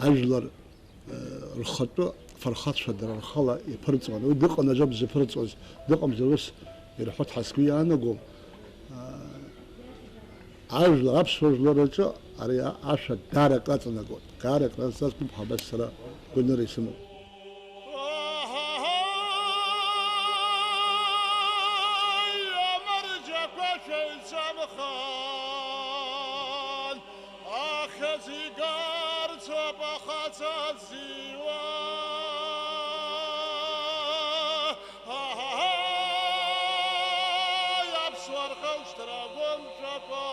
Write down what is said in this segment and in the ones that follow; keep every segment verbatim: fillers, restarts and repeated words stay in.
Ажәлар, э, рхатәы фырхацәа дара рхала иԥырҵуан. Уи дыҟанаҵ ауп зыԥырҵуаз, дыҟамзар ус ирҳәо ҳәа сгәы иаанаго. Э, ажәлар, аԥсуа жәлар рҿы ари ашәа даарак аҵанакуан. Даарак назҵаз ԥҳәыс сара гәаныра исымоуп. Амарџьақәа шәеицамхан, ахьӡ игарц ауп ахаҵа зиуа. Аҳаҳаи, аԥсуа рхылҵшьҭра агәымшәақәа.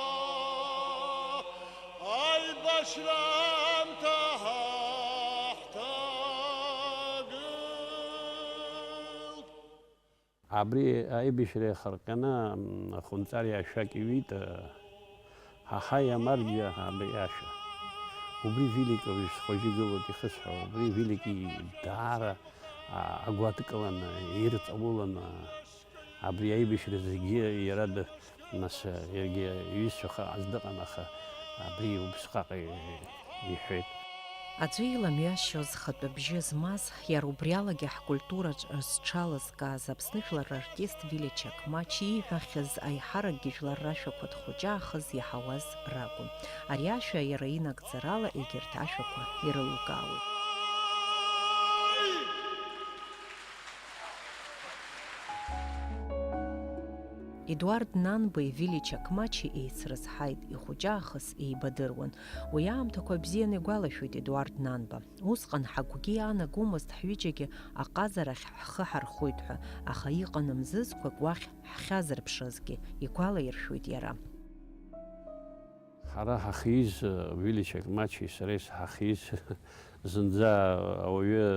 Аибашьра аамҭа ҳаҳҭагылт. Абри аибашьра иахырҟьаны, м, ахәынҵариа ашәак иҩит, э, ҳаҳаи амарџьа абри ашәа. Убри Вилик ауаҩы схәажәы игылоит ихысҳәаауа, убри Вилик и-, даара, а, агәы адкыланы, ирҵауланы, абри аибашьра зегьы иара д-, нас, иаргьы иҩызцәа хаҟаз дыҟан, аха абри убысҟак и-, иҳәеит. Аӡәы иламҩашьоз хатәы бжьы змаз, иара убри алагьы ҳкультураҿ зҽалызкааз Аԥсны жәлар рартист Вилли Чақмач ииҳәахьаз аиҳаракгьы жәлар рашәақәа дхәыҷаахыс иаҳауаз ракәын. Ари ашәа иара инагӡарала егьырҭ ашәақәа ирылукаауеит. Едуард Нанбеи Вилли Чакмачи еицрызҳаит, ихәыҷы аахыс еибадыруан. Уи аамҭақәа бзианы игәалашәоит Едуард Нанба. Усҟан ҳагәгьы иаанагомызт ҳҩыџьагьы аҟазарахь ҳхы ҳархоит ҳәа, аха иҟан мзызқәак уахь ҳхьазырԥшызгьы, игәалаиршәоит иара. Ҳара ҳахиз, Вилли Чакмачи сареи ҳахиз, зынӡа ауаҩы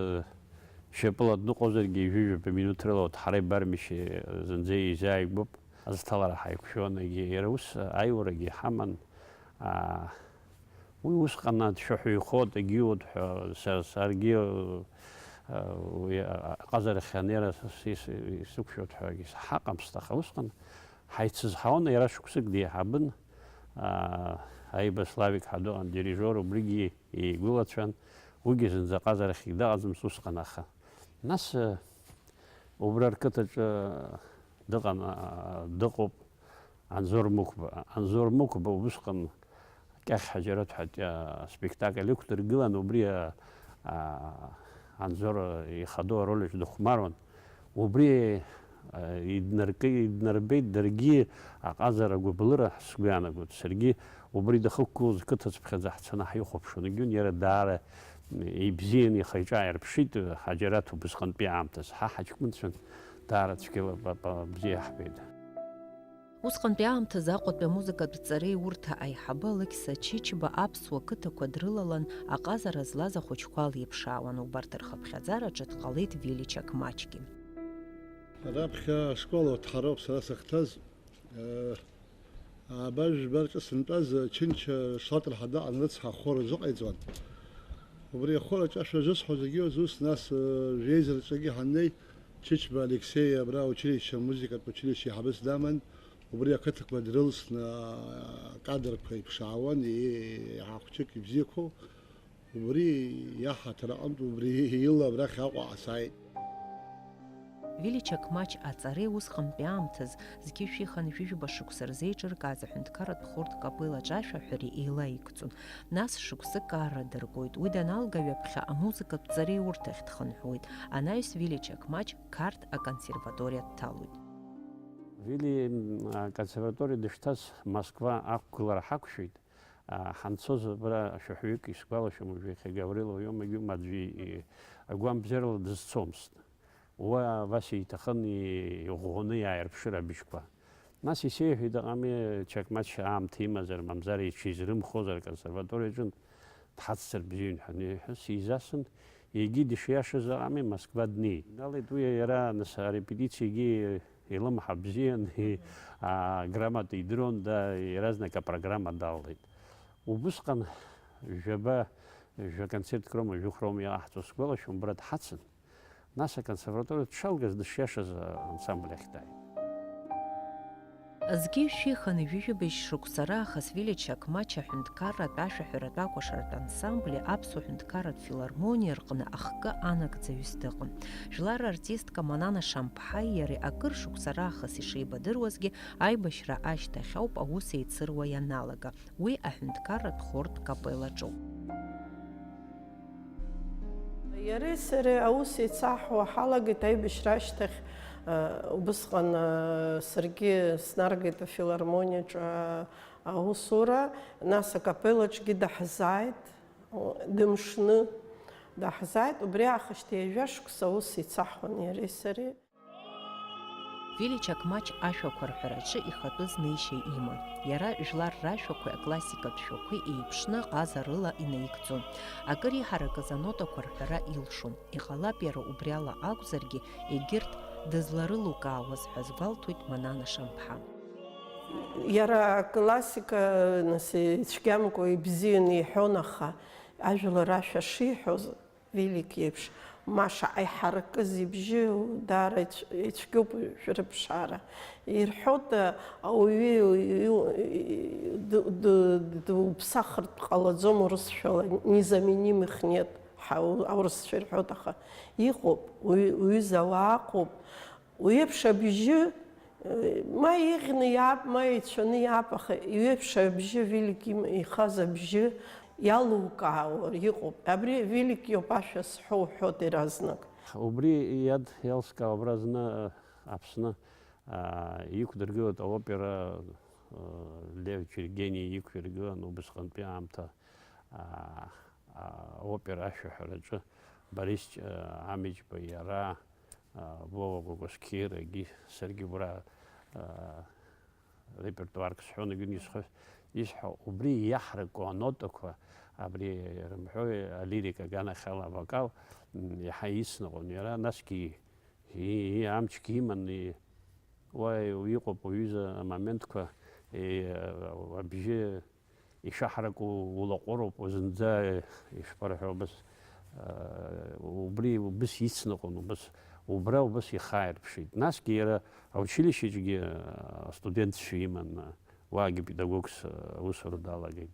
шьапыла дныҟәозаргьы, ҩажәа минуҭ рыла урҭ ҳара ибармишьеи, зынӡа еизааигәоуп. Азҭалара ҳаиқәшәон, егьи иара ус аиуарагьы ҳаман. Аа, уи усҟан дшәаҳәаҩхоит, егьиуеит ҳәа, са, саргьы, уи аҟазарахь анеира сыс-, исықәшәоит ҳәагьы сҳаҟамызт, аха усҟан ҳаицызҳауан, иара шықәсык деиҳабын, аа, Аиба Славик ҳәа дыҟан, дирижиор, убригьы игәылацәан, уигьы зынӡа аҟазарахьгьы дыҟаӡамызт усҟан, аха. Нас, э, убра рқыҭаҿы дыҟан, а, дыҟоуп Анзор Мықәба. Анзор Мықәба убысҟан Кьахь Ҳаџьараҭ ҳәа, а, спектакль ықәдыргылан, убри, а, а, Анзор ихадоу ароль аҿы дыхәмаруан. Убри, а, иднарки-, иднарбеит даргьы аҟазара гәыблыра, сгәы иаанагоит. Саргьы убри дахьықәгылоз қыҭацыԥхьаӡа ҳцаны ҳихәаԥшуан. Егьиун, иара даара ибзианы ихы-иҿы ааирԥшит, Ҳаџьараҭ убысҟантәи аамҭазы. Ҳа ҳаҷкәынцәан даара цәгьала ба-, ба-, бзиа иаҳбеит. Усҟантәи аамҭазы Аҟәатәи амузыкатә ҵареи урҭ аиҳабы Алықьса Чычба аԥсуа қыҭақәа дрылалан, аҟазара злаз ахәыҷқәа леиԥшаауан, убарҭ рхыԥхьаӡараҿы дҟалеит Вилли Чакмачгьы. Раԥхьа ашкол урҭ ҳароуп сара сахьҭаз. Ааба жәба рҿы сынтәаз, Чынча Шлаҭ рҳада анрыцҳа, ахор рзыҟаиҵон. Убри ахор аҿы ашәа зысҳәо зегьы иоуз ус, нас, жәеиза рҿагьы ҳаннеи, Чычба Алексеи абра аучилишьче, амузыкатә училишьче еиҳабыс даман, убри ақыҭақәа дрылсны, акадрқәа иԥшаауан, еиҳа хәҷык ибзиақәоу. Убри иаҳаҭыр аҟынтә убри ила абрахь Аҟәа ҳасааит. Вилли Чакмач аҵареи усҟантәи аамҭаз зқьышә иханы ҩажәа шықәса рзеиҿыркааз аҳәынҭқарратә хәырҭ Капыла аҿы ашәаҳәареи еилаигӡон. Нас шықәсык аара дыргоит. Уи даналга ҩаԥхьа амузыкатә ҵареи урҭ ахь дхынҳәуеит. Анаҩс Вилли Чакмач Қарҭ аконсерваториа дҭалоит. Вилли, м, аконсерваториа дышҭаз Москва ақәгылара ҳақәшәеит. А, ҳанцоз абра шәаҳәаҩык исгәалашәом уажәы, иахьа Гаврил Оиомагьы аӡәы и-, агәамбзиарала дызцомызт. Уа Васиа иҭахын и-, иӷәӷәаны иааирԥшыр абыжьқәа. Нас исеиҳәеит, аҟами, Чакмач аамҭа имазар, мамзар иҽизрымхозар аконсерваториаҿы дҳацҵар бзиан ҳәа, ҳәа сизасын, егьи дышиашаз аҟами Москва днеит. Далеит уи иара, нас, арепетициагьы илымҳа бзиан, и-, а, грамота идыруан, да, иаразнак апрограмма далалеит. Убысҟан жәаба, жәа концертк роума, жәохә роума иҟаҳҵо сгәалашәом, убра дҳацын. Нас аконсерваториа дшалгаз дышиашаз ансамбль ахь дааит. Зқьи жәшәи хынҩажәи жәибжь шықәса раахыс Вилли Чақмач аҳәынҭқарратә ашәаҳәаратә акәашаратә ансамбли аԥсуа ҳәынҭқарратә филармониеи рҟны ахкы анагӡаҩыс дыҟан. Жәлар рартистка Манана Шамԥҳаи иареи акыр шықәса раахыс ишеибадыруазгьы, аибашьра ашьҭахь ауп аус еицыруа ианалага, уи аҳәынҭқарратә хортә капеллаҿоуп. Иареи сареи аус еицаҳуа ҳалагеит аибашьра ашьҭахь, э, убысҟан, э, саргьы снаргеит афилармониаҿы, э, аусура, нас акапеллаҿгьы даҳзааит, о, дымшны даҳзааит, убри аахыс ҩажәа шықәса аус еицаҳуан иареи сареи. Вилли Чақмач ашәақәа рҳәараҿы ихатәы знеишьа иман. Иара жәлар рашәақәеи аклассикатә шәақәеи еиԥшны ҟазарыла инаигӡон. Акыр иҳаракыз анотақәа рҳәара илшон. Иҟалап иара убриала акәзаргьы, егьырҭ дызларылукаауаз ҳәа азгәалҭоит Манана Шамԥҳа. Иара аклассика, нас, ицәгьамкәа ибзианы иҳәон, аха ажәлар ашәа шиҳәоз, Вилик иеиԥш, ма шаҟа иҳаракыз ибжьы, даара ицә-, ицәгьоуп шәрыԥшаара. Ирҳәоит, ауаҩы ду-, ду-, дуԥсахыртә ҟалаӡом урысшәала, незаменимых нет, ҳа-, аурысцәа ирҳәоит, аха иҟоуп, уи-, уҩыза ауаа ыҟоуп, Уи еиԥш абжьы, э, ма еиӷьны иаап, ма еицәаны иаап, аха уи еиԥш абжьы, Вилик им-, ихаз абжьы иалукаауа иҟоуп. Абри Вилик иоуп ашәа зҳәо уҳәоит иаразнак. Убри иад-, иалскаауа абра зны, э, Аԥсны, аа, иқәдыргылеит аопера, э, Лев Чергени иқәиргылан убысҟантәи аамҭа, аа, аопера ашәаҳәараҿы Борис, э, Амиџьба, иара, Вова Гогосқьиарагьы саргьы убра, а, репертуарк сҳәон, егьырҭ исҳәо, исҳәо, убри иаҳраку анотақәа, абри рымҳәои алирика аганахьала авокал, м, иаҳа ицныҟәон иара, насгьы и-, и-, амчгьы иман, и-, уа иҟоуп уҩыза амоментқәа, и-, абжьы ишаҳраку улаҟәыроуп, зынӡа ишԥарҳәо, убас, э, убри убыс ицныҟәон, убас, убра убас ихааирԥшит. Насгьы иара аучилищеҿгьы, э, астудентцәа иман, уаагьы педагогс, э, аусура далагеит.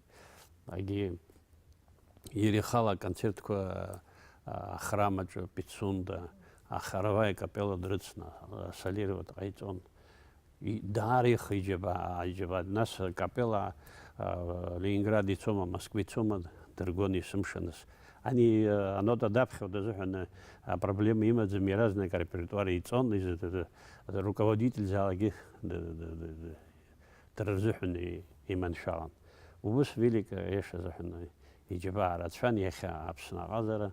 Агьи иара ихала аконцертқәа, э, ахрам аҿы, Пицунда, Ахараваи акапелла дрыцны, э, солировать ҟаиҵон. И-, даара ихы иџьабаа, иџьабаа. Нас акапелла, а, Ленинград ицома, Москва ицома, дыргон есымша нас. Ани, а, анота даԥхьо дазыҳәан, а, проблема имаӡам, иаразнак арепертуар иҵон, из-, д-, д-, руководитель залагьы д-, д-, д-, д-, д-, дара рзыҳәан и-, иманшәалан. Убыс Вилик, а, иаша азыҳәан иџьабаа рацәан, иахьа Аԥсны аҟазара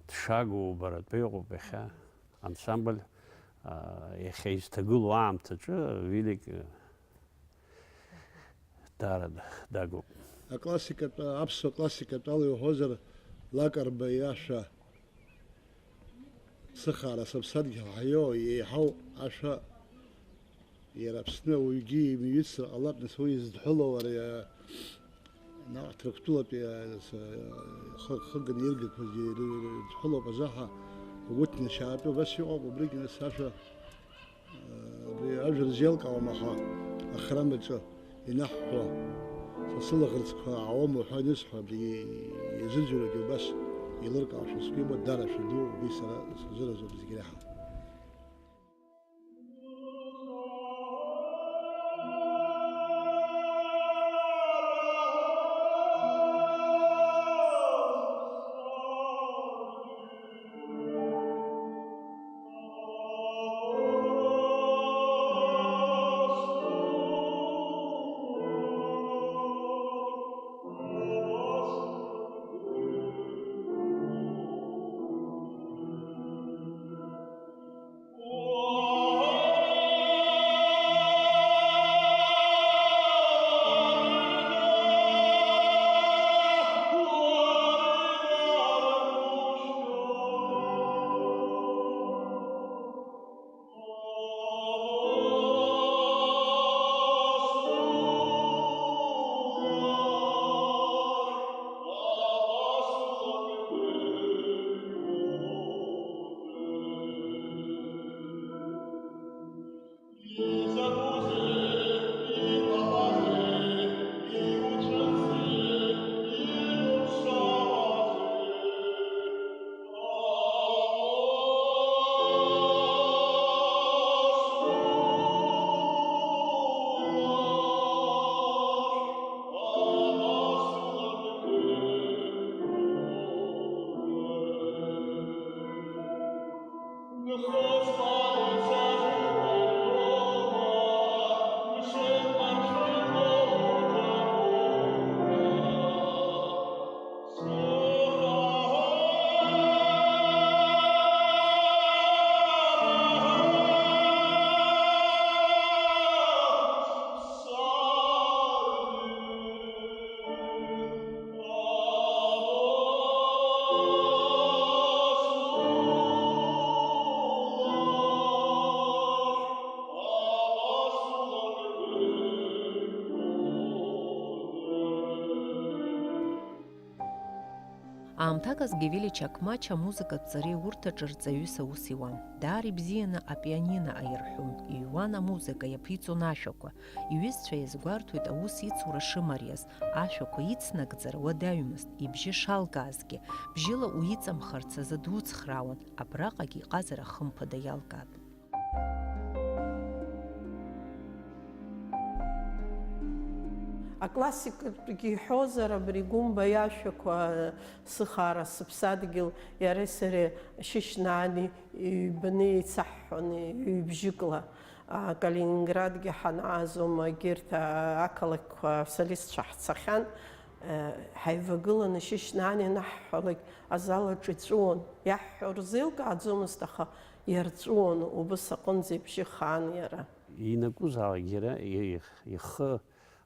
дшагу убаратәы иҟоуп иахьа. Ансамбль, а, иахьа изҭагылоу аамҭаҿы Вилик, а, даара дагуп. Аклассикатә, аԥсуа классикатә ала иуҳәозар, Лакарба иашәа, сыхаара сыԥсадгьыл ҳаио еиҳау ашәа, иара Аԥсны ауаҩгьы имҩыцыр ҟалап, нас уи издҳәылоу ари, а, Наҟ Ҭырқәтәылатәи, а, с-, хы-, хыганы иргақәазгьы ры-, ры-, рыдҳәалоуп азаҳа, угәы ҭнашьаатәы убас иҟоуп, убригьы нас ашәа, а, абри ажәа рзеилкаауам, аха ахрам аҿы инаҳҳәо, са сылаӷырӡқәа аауам уҳәа анысҳәа, абри иазыӡырҩуагьы убас еилыркаауашәа сгәы иабо, даара шәа ду, убри сара сырзыразуп зегь реиҳа. Аамҭак азгьы Вели Чақмач амузыкатә ҵареи урҭ аҿы рҵаҩыс аус иуан. Даара ибзианы апианино аирҳәон, иҩуан амузыка, иаԥиҵон ашәақәа. Иҩызцәа иазгәарҭоит аус ицура шымариаз, ашәақәа ицнагӡара уадаҩмызт, ибжьы шалкаазгьы, бжьыла уиҵамхарц азы дуцхраауан, абраҟагьы иҟазара хымԥада иалкаат. Аклассикатәгьы иҳәозар, абри Гәымба иашәақәа, сыхаара, сыԥсадгьыл, иареи сареи Шьышьнаани ҩбаны еицаҳҳәон, ҩбжьыкла. А, Калининградгьы ҳанааз аума, егьырҭ, а, ақалақьқәа асолистцәа ҳцахьан, э, ҳаивагыланы Шьышьнаани анаҳҳәалак, азал аҿы иҵәыуон. Иаҳҳәо рзеилкааӡомызт, аха иарҵәыуон, убыс аҟынӡа ибжьы хаан иара. Ианакәызаалак иара ихы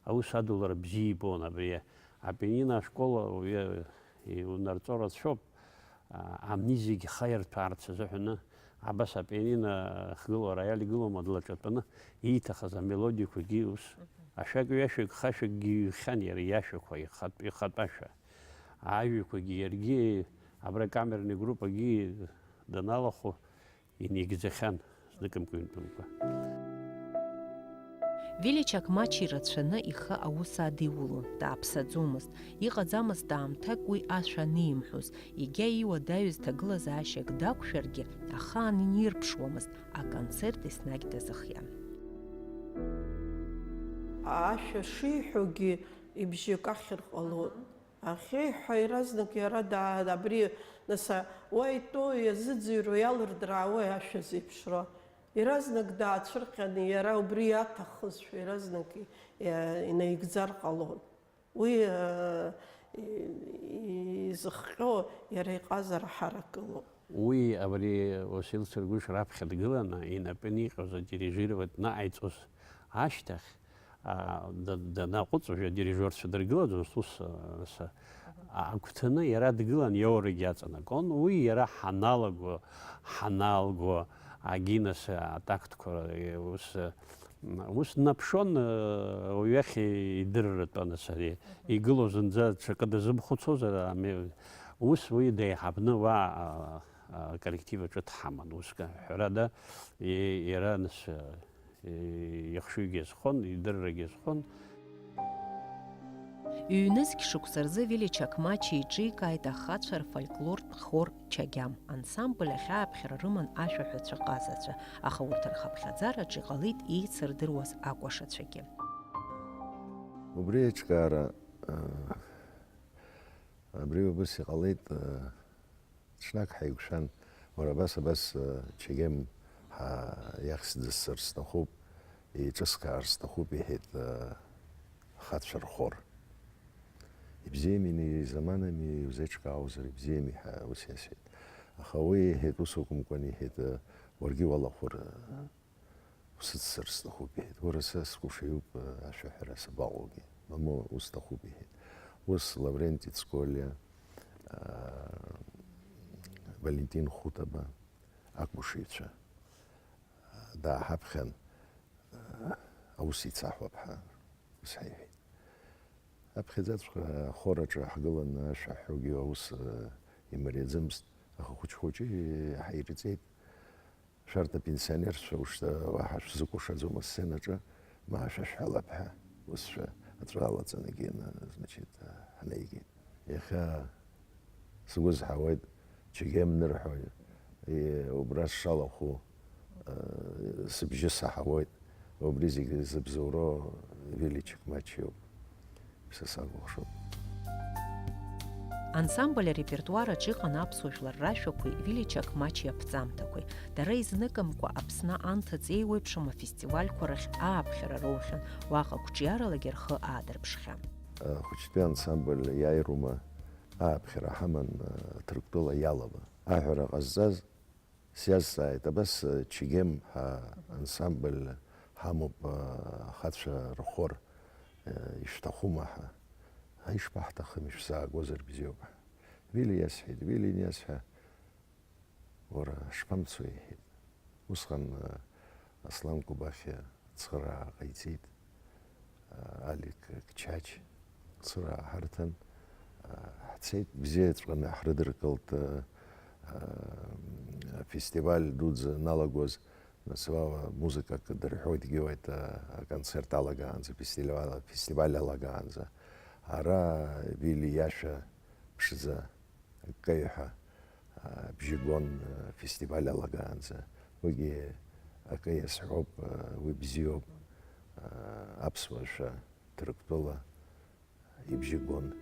аус адулара бзиа ибон. Абри апианино ашкол ауаҩы иунарҵо рацәоуп, а, амни зегь хаирҭәаарц азыҳәаны. Абас апианино ахьгылоу ароиал игылоума, длаҿатәаны ииҭахыз амелодиақәагьы ус, ашәак-ҩашәак, хашәакгьы иҩхьан иара иашәақәа, ихатә, ихатә ашәа. Ажәақәагьы иаргьы, абра камерный группагьы даналахәу, инеигӡахьан зныкымкәа-ҩынтәымкәа. Вели Чақмач ирацәаны ихы аус адиулон, дааԥсаӡомызт. Иҟаӡамызт аамҭак уи ашәа анимҳәоз, егьа иуадаҩыз ҭагылазаашьак дақәшәаргьы, ахаан инирԥшуамызт, аконцерт еснагь дазыхиан. Ашәа шиҳәогьы ибжьы кахьыр ҟалон. Ахьеиҳәа иаразнак иара даа-, абри, нас, а, уа итәоу иазыӡырҩуа иалырдраауеи ашәа зеиԥшроу? Иаразнак даацәырҟьаны, иара убри иаҭахызшәа иаразнак и-, иа-, инаигӡар ҟалон. Уи, а, и-, изыхҟьо иара иҟазара ҳаракылоуп. Уи абри Уасил Цыргәыш раԥхьа дгыланы, инапы иҟьоз адирижировать наҟаиҵоз ашьҭахь, а, да-, данаҟәыҵ, уажәы адирижиорцәа дыргылаӡомызт, ус, а, с-, а, агәҭаны иара дгылан, иоурагьы аҵанакуан. Уи иара ҳаналаго, ҳаналго, агинас атактқәа, э, ус, э, ус днаԥшуан, э, уи иахь идырратәан, ас ари игылоу зынӡа ҽакы дазымхәыцуазар, ами, ус уи деиҳабны уа, а, а, коллектив аҿы дҳаман. Уск, ҳәарада, и-, иара, нас, э, ихшыҩгьы азхон, идыррагьы азхон. Ҩнызқь шықәса рзы Вели Чақмач еиҿикааит ахацәа рфольклортә хор Чагьам. Ансамбль ахь ааԥхьара рыман ашәаҳәацәа ҟазацәа, аха урҭ рхыԥхьаӡараҿ иҟалеит еицырдыруаз акәашацәагьы. Убри аиҿкаара, а, абри убас иҟалеит, а, Ҽнак ҳаиқәшәан, уара абас, абас, э, Чегем ҳа-, иахьсдыссыр сҭахуп, еиҿыскаар сҭахуп, иҳәеит, э, ахацәа рхор. Ибзиами, изаманами, иузеиҿкаауазар ибзиами ҳәа ус иасҳәеит. Аха уи иҳәеит, ус акәымкәан, иҳәеит, э, уаргьы уалахәыр, э, Усыццар сҭахуп, иҳәеит. Уара, са скәашаҩуп, ашәаҳәара сабаҟоугьы. Мамоу, усҭахуп, иҳәеит. Ус Лавренти Цколиа, аа, Валентин Хутаба акәашаҩцәа, аа, дааҳаԥхьан, аа, аус еицаҳуап ҳәа ус ҳаиҳәеит. Аԥхьаӡаҵәҟьа ахор аҿы ҳгыланы ашәа ҳҳәогьы аус, аа, имариаӡамызт, аха хәыҷ-хәыҷы ҳаирҵеит. Шәарҭ апенсионерцәа ушьҭа уаҳа шәзыкәашаӡом асценаҿы, ма шәа шәҳәалап ҳәа, ус шәа аҵәы алаҵаны гены, значит, ҳнаигеит. Иахьа сгәы зҳауеит, Чегем нырҳәо, и-, убра сшалахәу, э, сыбжьы саҳауеит, убри зегьы зыбзоуроу Вели Чекмач иоуп. Са сакәыхшоуп. Ансамбль арепертуар аҿы иҟан аԥсуа жәлар рашәақәеи Вили Чақмач иаԥҵамҭақәеи. Дара изныкымкәа Аԥсны анҭыҵ еиуеиԥшым афестивальқәа рахь ааԥхьара роухьан, уаҟа қәҿиаралагьы рхы аадырԥшхьан. Ахәыҷтәи ансамбль иааирума ааԥхьара ҳаман, Ҭырқәтәыла иалала. Аҳәара ҟазҵаз сиазҵааит, абас, Чегем ҳәа ансамбль ҳамоуп, ахацәа рхор, ишәҭахума ҳәа. Ишԥаҳҭахым, ишәзаагозар бзиоуп ҳәа. Вили иасҳәеит, Вили ианиасҳәа, уара шԥамцои, иҳәеит. Усҟан, Аслан Кобахьиа ацхыраа ҟаиҵеит, Алик Кчач цхыраа ҳарҭан, ҳцеит, бзиаҵәҟьаны ҳрыдыркылт, афестиваль дуӡӡа аналагоз, нас уа музыкак дырҳәоит, игьоит, аконцерт алагаанӡа, фестиваль, фестиваль алагаанӡа. Ара Вили иашәа ԥшӡа аккаҩ ҳәа, а, бжьы гон, а, фестиваль алагаанӡа. Уигьы акы иазҳәоуп, а, уи бзиоуп, а, аԥсуа шәа Ҭырқәтәыла ибжьы гон.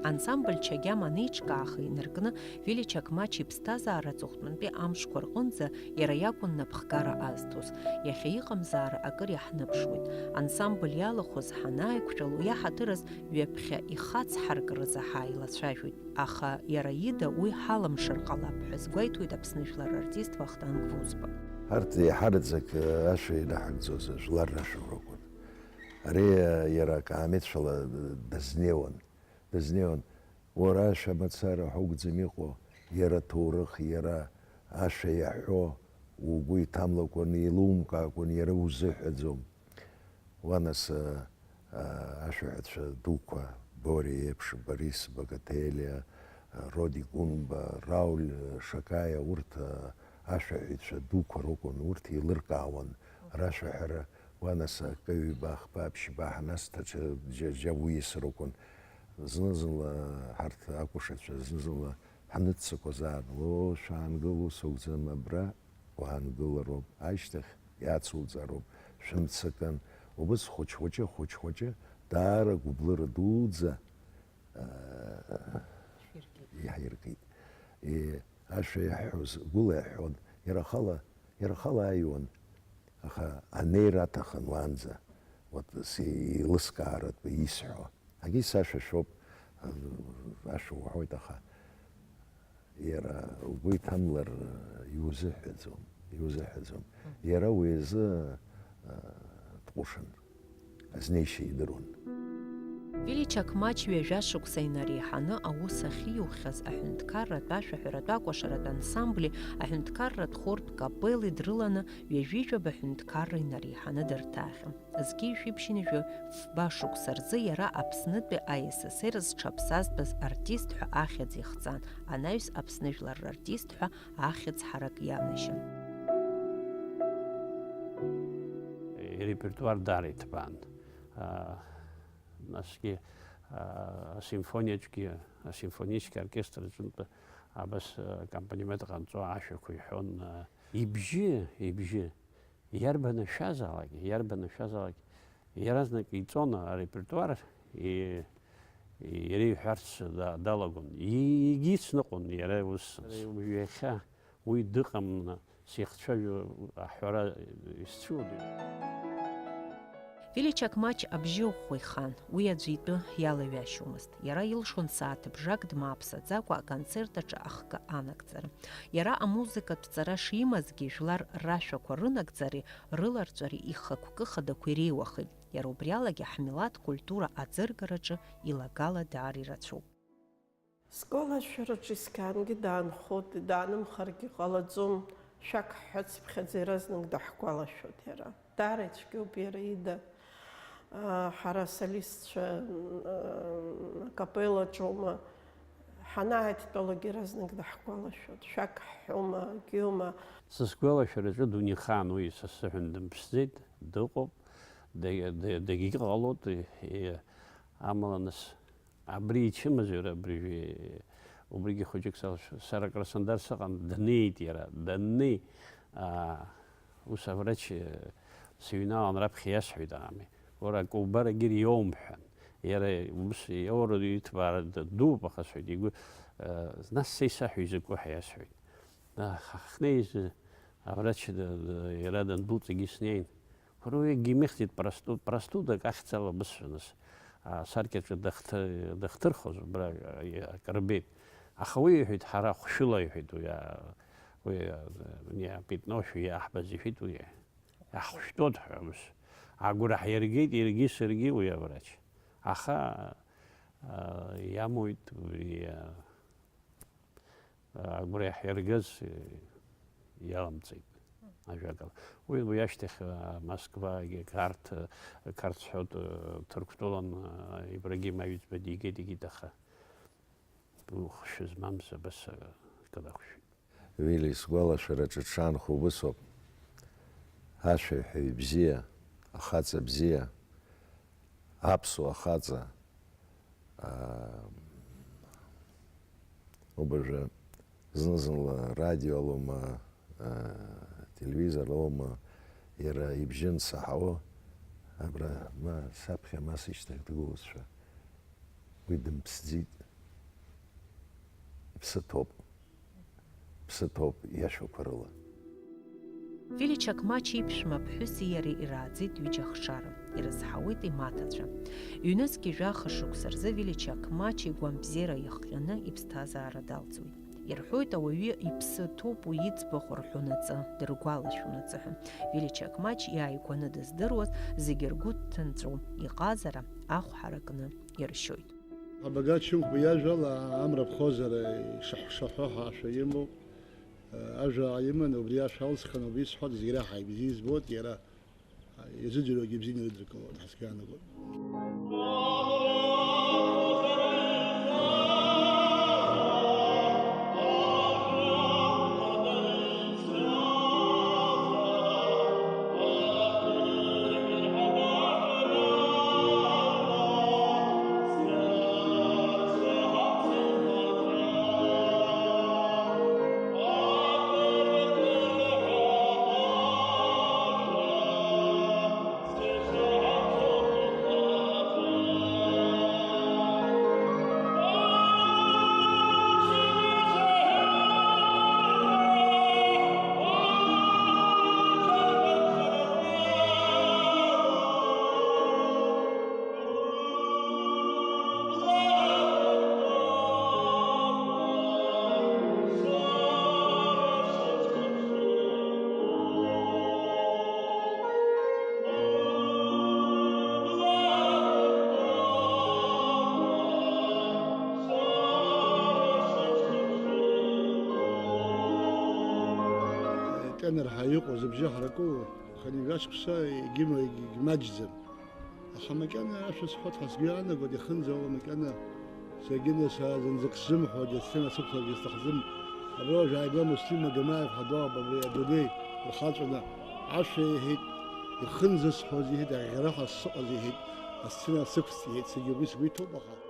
Ансамбль Чагьам анеиҿкааха инаркны, Вили Чакмач иԥсҭазаара аҵыхәтәантәи амшқәа рҟынӡа иара иакәын напхгара азҭоз. Иахьа иҟамзаара акыр иаҳныԥшуеит. Ансамбль иалахәыз ҳанааиқәтәало, иаҳаҭыраз ҩаԥхьа ихацҳаркразы ҳааилацәажәоит, аха иара ида уи ҳалымшар ҟалап ҳәа азгәеиҭоит Аԥсны жәлар рартист Вахтанг Вузба. Ҳарҭ еиҳараӡак ашәа инаҳагӡоз жәлар рашәа ракәын. Ари иара акаамеҭшәала дазнеиуан, дазнеиуан. Уара ашәа мацара ҳәа акәӡам иҟоу, иара ҭоурых, иара ашәа иаҳәо угәы иҭамлакәан, еилумкаакәан, иара узыҳәаӡом. Уа нас, а, а, ашәаҳәацәа дуқәа, Бориа еиԥш, Борис Багателиа, а, Роди Гәынба, Рауль Шакаиа, урҭ, а, ашәаҳәаҩцәа дуқәа ракәын, урҭ еилыркаауан рашәаҳәара. Уа нас акы, ҩба, хԥа, ԥшьба ҳанасҭа, џьа, џьа, џьа уиас ракәын. Зны-зынла ҳарҭ акәашацәа, зны-зынла ҳаныццакуазаарын, о, шәаангыл, ус акәӡам, абра уаангылароуп, ашьҭахь иацуҵароуп, шәымцакын. Убыс хәыҷ-хәыҷы, хәыҷ-хәыҷы, даара гәыблыра дуӡӡа, аа, Шәиркит. Иаҳиркит. Е, ашәа иаҳҳәоз гәыла иаҳҳәон, иара ахала, иара ахала ааиуан, аха анеира аҭахын уаанӡа, вот, с-, еилыскааратәы исҳәо. Агьи сашәа шәоуп, ашәа уҳәоит, аха иара угәы иҭамлар, иузыҳәаӡом, иузыҳәаӡом. Мгм. Иара уи азы, а, дҟәышын, азнеишьа идыруан. Вили Чакмач ҩажәа шықәса инареиҳаны аус ахьиухьаз аҳәынҭқарратә ашәаҳәаратә акәашаратә ансамбли аҳәынҭқарратә хортә капеллеи дрыланы ҩажәижәаба ҳәынҭқарра инареиҳаны дырҭааихьан. Зқьи жәшәи ԥшьынҩажәи фба шықәса рзы иара Аԥснытәи А С С Р зҽаԥсазтәыз артист ҳәа ахьӡ ихҵан, анаҩс Аԥсны жәлар рартист ҳәа ахьӡ ҳарак ианашьан. Ирепертуар даара иҭбаан. А, насгьы, а, асимфониаҿгьы, асимфонический оркестр аҿынтә абас, а, аккомпанимент ҟанҵо ашәақәа иҳәон, а, ибжьы, ибжьы. Иарбан ашәазаалак, иарбан ашәазаалак, иаразнак иҵон арепертуар, и-, иреиҳәарц да-, далагон. И-, егьицныҟәон иара ус. Иахьа уи дыҟамны сихцәажәо аҳәара исцәыуадаҩуп. Вили Чакмач абжьы ӷәӷәа ихан, уи аӡәы итәы иалаҩашьомызт. Иара илшон сааҭыбжак дмааԥсаӡакәа аконцерт аҿы ахкы анагӡара. Иара амузыкатә ҵара шимазгьы, жәлар рашәақәа рынагӡареи рыларҵәареи ихықәкы хадақәа иреиуахеит. Иара убриалагьы ҳмилаҭ культура аӡыргараҿы илагала даара ирацәоуп. Сколашәараҿы искьаангьы даанхоит, даанымхаргьы ҟалаӡом, шәак ҳҳәацыԥхьаӡа иаразнак даҳгәалашәоит иара. Даара ицәгьоуп иара ида. Ҳара асолистцәа, акапеллаҿоума, ҳанааидтәалак иаразнак даҳгәалашәоит. Шәак ҳҳәома, акиома. Сызгәалашәараҿы Дунеихаан уи са сзыҳәан дымԥсӡеит, дыҟоуп, да-, да-, дагьыҟалоит, и-, амала нас абри ичымазаҩ, абри, убригьы хәыҷык салшәа-, сара Краснодар сыҟан, днеит иара, даннеи, аа, ус аврач, э, сыҩналан раԥхьа иасҳәеит, аами, уара акы убар егьыр иоумҳәан, Иара ус иоура иҭбаара д-, дууп, аха сҳәеит, игәы, э, нас са исаҳәа изакәу ҳәа иасҳәеит. Аха ҳахьнеиз, аврач д-, д-, иара дандәылҵгьы снеин. Уара уи гемехтит просту-, простудак ахьӡала бысҳәа нас. Асаркьаҿы дахҭы-, дахҭырхыз убра, э, акы рбеит. Аха уи иҳәеит, ҳара хәшәыла иҳәеит уи, а, уи, а, не, пятно шәи аҳбаз иҳәеит уи. Иаҳхәышәтәуеит ҳәа ус. Агәра ҳиргеит иаргьы саргьы уи аврач. Аха, а, иамуит уи, а, агәра иаҳиргаз, э, иаламҵеит, ажәакала. Уи, уи ашьҭахь, а, Москвагьы Қарҭ, Қарҭ сҳәоит, э, Ҭырқәтәылан, а, Ибрагим Аҩӡба дигеит, игеит, аха. Ухшәы змамыз абас акы дахәшәит. Вили, сгәалашәараҿы дшаанхо убысоуп. Ашәаҳәаҩ бзиа, ахаҵа бзиа, аԥсуа ахаҵа, аа, убыржәы зны-зынла радио алоума, аа, телевизор алоума, иара ибжьы ансаҳауа, абра, ма саԥхьа, ма сышьҭахь дгылозшәа. Уи дымԥсӡеит. Иԥсы ҭоуп. Иԥсы ҭоуп иашәақәа рыла. Вили Чақмач иԥшәма ԥҳәыси иареи ирааӡеит ҩыџьа ахшара. Ирызҳауеит имаҭацәа. Ҩнызқьи жәаха шықәса рзы Вили Чақмач игәамбзиара иахҟьаны иԥсҭазаара далҵуеит. Ирҳәоит, ауаҩы иԥсы ҭоуп уи иӡбахә рҳәонаҵы, дыргәалашәонаҵы ҳәа. Вили Чақмач иааигәаны дыздыруаз зегьы ргәы дҭынҵәо иҟазара ахә ҳаракны иршьоит. Абага Чынхәба иажәала амра ԥхозар ишаҳәшаҳәо ҳәа ашәа имоуп. Ажәа иман, убри ашәа алсхын, убри исҳәоит, зегь реиҳа ибзиа избоит, иара изыӡырҩуагьы ибзианы ирыдыркылоит, ҳәа сгәы иаанагоит. Кьанарҳа иҟоу зыбжьы ҳаракы, хынҩажәа шықәса егьима-, егьмаҷӡам. Аха макьана ашәа сҳәоит ҳәа сгәы иаанагоит, ихынӡауа макьана саргьы нас зынӡак сзымҳәо, џьа сцена сықәларгьы сҭахӡам. Абра уажә ааигәа Муслим Магомаев ҳәа доуп, абри адунеи рхаҵәаны ашәа иҳәеит, ихынӡасҳәоз иҳәеит, аӷьӷьараҳәа сыҟаз иҳәеит, асцена сықәҵт иҳәеит, саргьы убри сгәы иҭоуп, аха.